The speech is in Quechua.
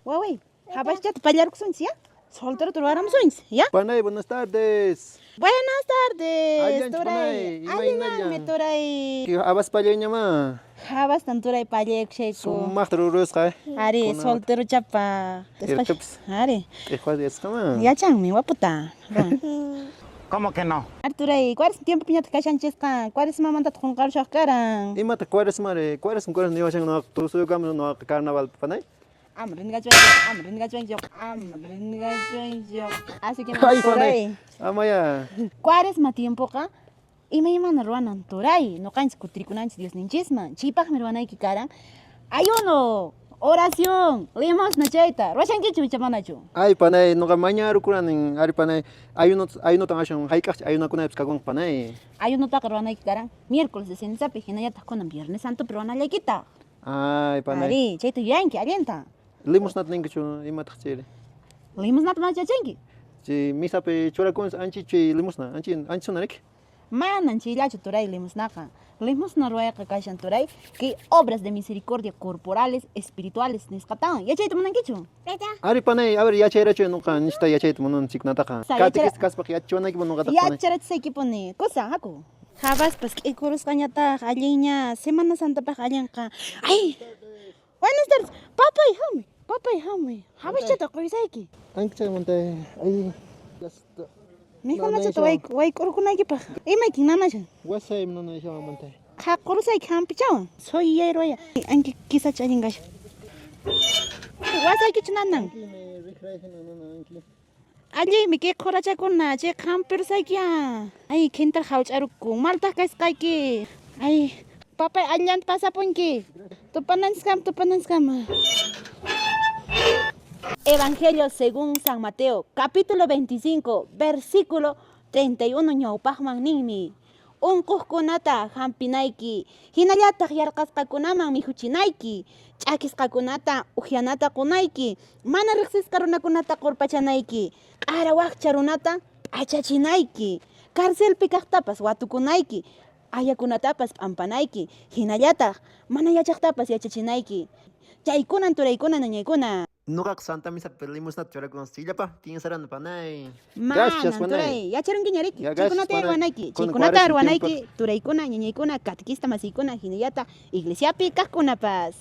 Waway, habaschata pallarkusunchis, ya? Solterota ruwaramusunchis, ya? Panay, buenas tardes. Buenas tardes, Allinchu, turay. panay? Allinmanmi, Imaynallan? turay. Habas pallayñamá. Habastan turay pallaykushayku. Sumaqta rurusqa, eh. Ari, Kuna- solterochapa. Irqipis. Ari. Q'ijwa yachasqamá. Yachanmi, waputa. ¿Cómo que no? Ari, turay, cuaresma tiempopiñataq kashanchisqa. Cuaresmamantataq qunqarushaq karan. Imata cuaresmari? Cuaresma cuaresma niwashan nuqaqa tusuyukama nuqaqa carnaval panay. Ama ringachuanchu, ama ringachuanchu, ama ringachuanchu. Así que Ay, panay. turay. Amaya. Cuaresma tiempoqa imaymana ruwanan turay. Nuqanchis kutirikunanchis Diosninchisman. Chaypaqmi ruwanayki karan. Ayuno, oración, limosna chayta. Ruwashankichu icha manachu? Ay, panay, nuqa mañarukuranin. Ari, panay, ayuno ayunotan ashan hayk'aqchi ayunakunaypis kakunqa, panay. Ayunotaqa ruwanayki karan miércoles de cenizapi, hinallataq kunan viernes santopi ruwanallaykita. Ay, panay. Ari, chayta yuyanki allinta. Limosnata ninkichu imataq chayri? Limosnata mana yachanki? Chay misapi churakunchis anchi chay limosna, anchi anchi sunariki. Manan chayllachu turay limosnaqa. Limosna ruwayqa kashan turay kay obras de misericordia corporales, espirituales nisqatawan. Yachayta munankichu? Ari, panay, a ver yachayrachu nuqa nishta yachayta munan chaykunataqa. Sa, Catequista kaspaqa yachachiwanayki nuqataqa, panay. Yacharachisaykipuni. Kusa, haku. Habaspas k'ikurusqañataq allinña Semana Santapaq allinqa. Ay! Buenas tardes. Papay, hamuy. Papay, hamuy. Habaschata quysayki. Anki chaymanta ay yasta. Mikhunachata wayk'urukunaykipaq. Imaykin nanashan? Wasaymi nanashawan mantay. Qhaqurusayki hampichawan. Soy ruwaya. Anki kisacha allin kashan. Wasaykichu nanan? Allinmi kay qhurachakuna, chayqa hampirusaykiya. Ay, khintar hawch'arukun. Maltaq kasqayki. Ay, papay allanta pasapunki. Tupananchiskama, tupananchiskama. Evangelio según San Mateo, capítulo 25, versículo 31 ñawpaqman ninmi. Unquqkunata hampinayki, hinallataq yarqasqakunaman mikhuchinayki, ch'akisqakunata upyanata qunayki, mana riqsisqa runakunata qurpachanayki, q'ara wakcha runata p'achachinayki, carcelpi kaqtapas watukunayki, ayakunatapas p'ampanayki, hinallataq mana yachaqtapas yachachinayki. Chaykunan turaykuna ñañaykuna. Nuqaqa Santa Misapi limosnata churakunchis chayllapa piensarani panay. Gracias, Manan panay. turay, yacharunkiña riki. Ya, gracias, Chaykunata panay. ruwanayki, Kunan chaykunata cuaresma ruwanayki tiempoqa. turaykuna, ñañaykuna, catequista masiykuna, hinallataq iglesiapi kaqkunapas.